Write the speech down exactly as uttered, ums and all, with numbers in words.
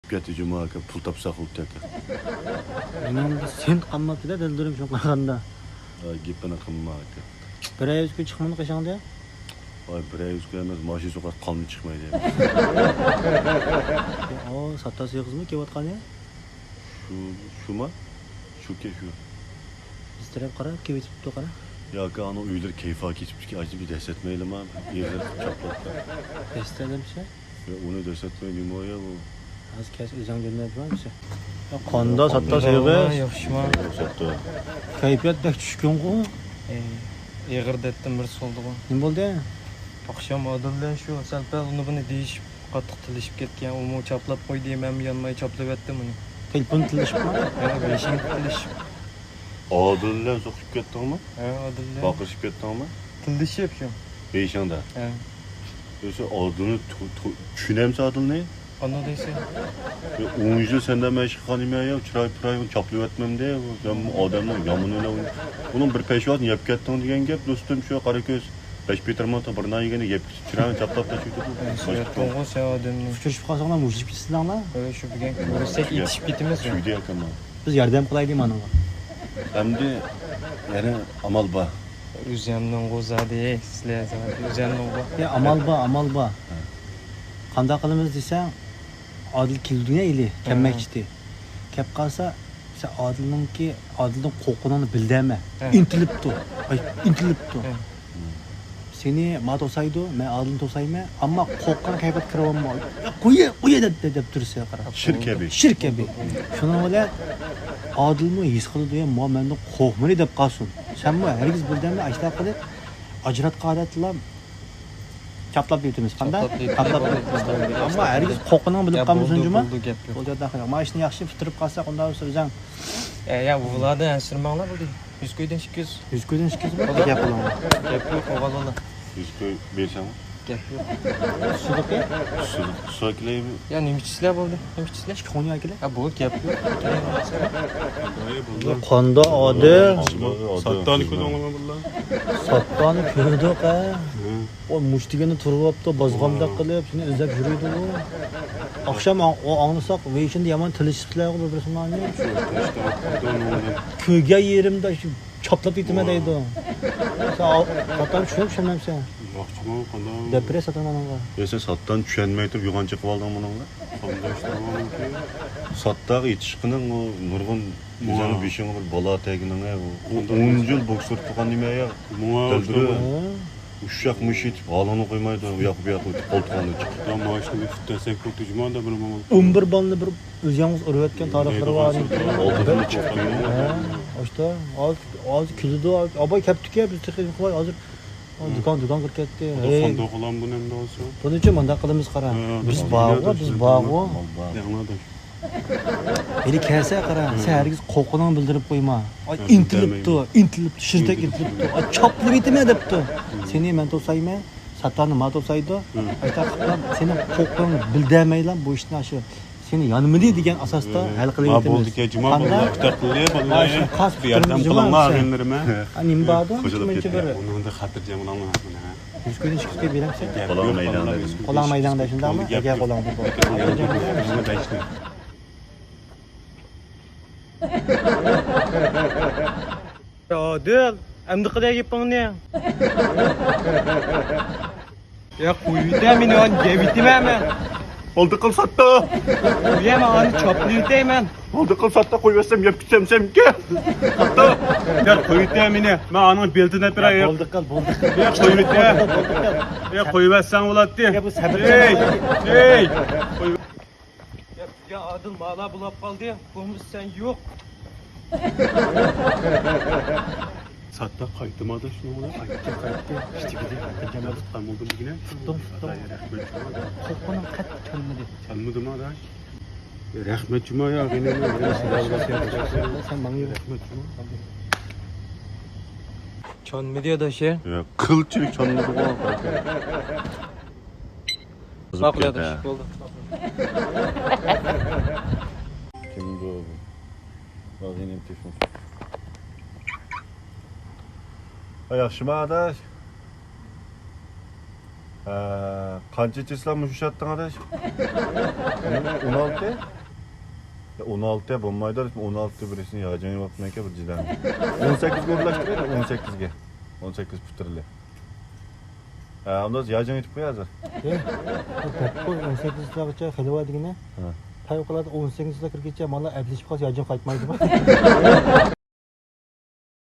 گەپكە جۇما ئاكا، پۇل تاپساق بوپتۇ ئاكا. مېنىڭ سېنىت قالماپتۇ-دە، دىلدىرىم شۇ قارىغاندا. ھە، گېپىنى قىلما ئاكا. بىر ئاي يۈز كۈن چىقمىدى قېشىڭدا؟ ۋاي، بىر ئاي يۈز كۈن ئەمەس، ماشىنا سوقاق قانۇن چىقمايدۇ. ئو، ساتتار سېغىزمۇ كېلىۋاتقان يا؟ شۇ، شۇما؟ شۇكى شۇ. بىز تەرەپ قارا، كېلىۋېتىپتۇ قارا. ياكى ئانىڭ ئۆيلىرى كەيپا كېتىپتىكەن، ئاجىزى دەسسەتمەيلىما؟ ئېغىر قىلىپ چاپلاپتۇ. دەسسەتەمسە؟ يا، ئۇنى دەسسەتمەي نېمە يا بۇ؟ ھازىر كەچ ئۆزۈڭ جۈرمەپ بارمىسە؟ قاندا ساتتا سېغىز؟ ياخشىما؟ ساتتا. كەيپىيات بەك چۈشكۈنغۇ؟ ئېغىر دەتتىم بىر سولدىغۇ. نېمە بولدى؟ ئاخشام ئادىل بىلەن شۇ سەل پەل ئۇنى بۇنى دېيىشىپ، قاتتىق تىللىشىپ كەتكەن. ئۇمۇ چاپلاپ قويدى، مەنمۇ يانماي چاپلىۋەتتىم ئۇنى. تېلېفون تىللىشىپمۇ؟ ھە، بېشىڭ تىللىشىپ. ئادىل بىلەن سوقۇشۇپ كەتتىڭمۇ؟ ھە، ئادىل بىلەن. باقىرىشىپ كەتتىڭمۇ؟ تىللىشىپ شۇ. بېشىڭدا؟ ھە. ئۆزى ئادىلنى تو-، تو-، چۈشىنەمسەن ئادىلنى؟ قانداق دەيسەن؟ ئون يىل سەندە مەشىق قىلغان نېمە يا، چىراي پىرايىڭنى چاپلىۋەتمەمدە، ئۇ ئادەمنىڭ يامىنى بىلەن ئويناپ. ئۇنىڭ بىر پەشۋاسىنى يەپ كەتتىڭ دېگەن گەپ، دوستۇم، شۇ قارا كۆز. بەش پېتىرمانتا بىر نان يېگەندە يەپ كېتىپ، چىرايىڭ چاپلاپ تاشلىۋېتىدۇ. سۆيەتتىڭغۇ سەن ئادەمنى. ئۇچرىشىپ قالساڭلار مۇشتلىشىپ كېتىسىلەرلا. ھە، شۇ بۈگۈن كۆرۈشسەك يېتىشىپ كېتىمىز. چۈيدى ئاكام. بىز ياردەم قىلايلى مانىڭغا. ئەمدى يەنە ئامال بار. ئۆزەمنىڭغۇ زادى، سىلەر زادى ئۆزەمنىڭغۇ. يا، ئامال بار، ئامال بار. ھە. قانداق قىلىمىز دېسەڭ، ئادىل كېلىدۇ يا ئىلى، ھە. كەلمەكچىتى. كەپ قالسا، سەن ئادىلنىڭكى، ئادىلدىن قورققىنىڭنى بىلدىمەن. ھە. ئىنتىلىپتۇ. ئاي، ئىنتىلىپتۇ. ھە. سېنى ما توسايدۇ، مەن ئادىلنى توسايمەن. ئەمما قورققان كەيپىياتقا كىرىۋالما. يا، قويە، قويە دەپ، دەپ، دەپ تۇرسا قاراپ. شىر كەبى. شىر كەبى. شۇنىڭ بىلەن ئادىلمۇ ھېس قىلىدۇ، يا، ما مەندىن قورقمىدى دەپ قالسۇن. سەنمۇ ھەرگىز بىلدىمەن، ئاشۇنداق قىلىپ ئاجراتقان ئادەتلا چاپلاپ يۈتىمىز. قانداق؟ چاپلاپ يۈتىمىز. ئەمما ھەرگىز قورققىنىڭ بىلىپ قالمىسۇن جۇما. بولدى، گەپ يوق. بولدى، ئۇنداق قىلىڭ. مانا ئىشنى ياخشى پۈتتۈرۈپ قالساق، ئۇنداق بولسا ئۆزۈڭ. ئە، يا، بۇلاردا ئەنسىرىمەڭلار بولدى. يۈز كويدىن ئىككى يۈز. يۈز كويدىن ئىككى يۈز بولدى، گەپ قىلىڭ. گەپ يوق، ئوغۇل بالا. يۈز كوي بەرسەڭ. گەپ يوق. سۇدۇقى؟ سۇدۇق. سۇ ئەكېلەيمۇ؟ يا، نېمە ئىچىسىلەر بولدى؟ نېمە ئىچىسىلەر؟ ئىككى قونيا ئەكېلە. يا، بۇ گەپ يوق. قانداق ئادەم؟ ساتتانى كۆردۈڭلارمۇ بۇلار؟ ساتتانى كۆردۇق، ھە. ئۇ مۇشت دېگەندە تۇرۇۋاپتۇ، بازغامداق قىلىپ، سېنى ئىزدەپ يۈرىدۇ ئۇ. ئاخشام ئاڭ-، ئۇ ئاڭلىساق، ۋېيشىندا يامان تىللىشىپسىلەرغۇ بىر-بىرسىنىڭ. كۆرگەن يېرىمدە شۇ چاپلاپ كېتىمەن دەيدۇ. سەن ئال-، قاتان چۈشىنىپ چۈشەنمەمسەن؟ ياخشىمۇ، قانداق؟ دەپ بېرەي ساتان ئاناڭغا. يا، سەن ساتتان چۈشەنمەي تۇرۇپ يوغان چېقىۋالدىڭمۇ ئاناڭغا؟ قانداق ئىشلار بارمىكىن؟ ساتتاغا يېتىشقىنىڭ ئۇ نۇرغۇن ئۆزۈڭنىڭ بېشىڭغا بىر بالا تەگىنىڭ ئۇ ئون يىل بوكسور قىلغان نېمە يا؟ ماڭا دەلدۈرۈ. ئۇششاق مۇشۇ يېتىپ ھالىڭنى قويمايدۇ، ئۇ ياققا بۇ ياققا ئۆتۈپ قولتۇقۇڭنى چىقىپ. ماڭا ئىشنى بىر پۇت دەسەك بولدى جۇما، بىر ماڭا. ئون بىر بالىنى بىر ئۆزى يالغۇز ئۇرۇۋەتكەن تارىخلىرى بار. ئالدىدىن چىقىپ. ھە، ئاشتا. ھازىر، ھازىر كېلىدۇ. ئاباي كەپتىكەن، بىز تېخى يوقلاي ھازىر. دۇكان، دۇكان كىرىپ كەتتى. ھەي. بۇنىچۇ مۇنداق قىلىمىز قارا. بىز بارغۇ، بىز بارغۇ. ھېلى كەلسە قارا، سەن ھەرگىز قورققىنىڭنى بىلدۈرۈپ قويما. ئاي، ئىنتىلىپتۇ، ئىنتىلىپتۇ، شىرتەك ئىنتىلىپتۇ. ئاي، چاپلىۋېتىمەن دەپتۇ. سېنى مەن توسايمەن، ساتانى ما توسايدۇ. ئاشۇنداق قىلىپ، سېنىڭ قورققىنىڭنى بىلدۈرمەيلا بۇ ئىشنى ئاشۇ. سېنى يانمىدى دېگەن ئاساستا ھەل قىلىۋېتىمىز. بولدىكەن جۇما، باللا ئىشتاق قىلدى، باللا. بىر ياردەم قىلىڭلار، ئاغىنىلىرىم. نېمە بار ئۇ؟ شۇنچە بىر. ئۇنىڭدا خاتىرجەم بولۇڭلار. يۈز كويدىن ئىككى يۈز كوي بېرەمسەن؟ قولاڭ مەيدانىدا. قولاڭ مەيداندا شۇنداقمۇ؟ ئەگەر قولاڭ بولسا. ئادىل، ئەمدى قىلە گېپىڭنى. يا، قويۇۋېتە مېنى، ئانى يەۋېتىمەن مەن. بولدى قىل ساتتا. قويۇۋەتمە، ئانى چاپلىۋېتەي مەن. بولدى قىل ساتتا، قويۇۋەتسەم يەپ كېتەمسەنكى. ساتتا. يا، قويۇۋېتە مېنى، مەن ئانىڭ بېلىتىنى ئەپىرەي. بولدى قىل، بولدى قىل. يا، قويۇۋېتە. يا، قويۇۋەتسەڭ بولاتتى. يا، بۇ سەبىر. ئەي، ئەي. قويۇۋەت. يا، يا ئادىل، مالا بولاپ قالدى، بولمىسا سەن يوق. ساتتا قايتتىمۇ ئاداش، شۇنىڭ بىلەن؟ قايتتى، قايتتى. ئىشتىكىدە خاتىرجەم بول. تۇتقان بولدۇم دېگىنە. تۇتتۇم، تۇتتۇم. رەھمەت جۇما. قورققىنىڭ قەتئىي كەلمىدى. كەلمىدىمۇ ئاداش؟ رەھمەت جۇما يا، غېنىم. سەن ماڭا يۈر. رەھمەت جۇما. چانمىدى ئاداش. يا، قىلچىلىك چانمىدىغۇ. ماقۇل ئاداش، بولدى. كىم بۇ؟ ماغىنىم تېلېفون. ھە، ياخشىمۇ ئاداش؟ ئە، قانچە چىسلا مۇشۇ شاتتىڭ، ئاداش؟ ئون ئالتە؟ يا، ئون ئالتە بولمايدۇ، ئاداش، ئون ئالتە بىرسىنى ياجىڭ يوقمىكەن بىر جىدەن. ئون سەككىزگە ئورۇنلاشتۇرايلى، ئون سەككىزگە. ئون سەككىز پۇترىلى. ھە، ئۇنداق ياجىڭ يېتىپ قوي ھازىر. ئە، بۇ دەپقۇ ئون سەككىز چىسلاغىچە خېلى بار دېگىنە. ھە. پەۋقۇلئاددە ئون سەككىز چىسلا كىرگىچە مانا ئەپلىشىپ قالسا ياجىڭ قايتمايدۇ.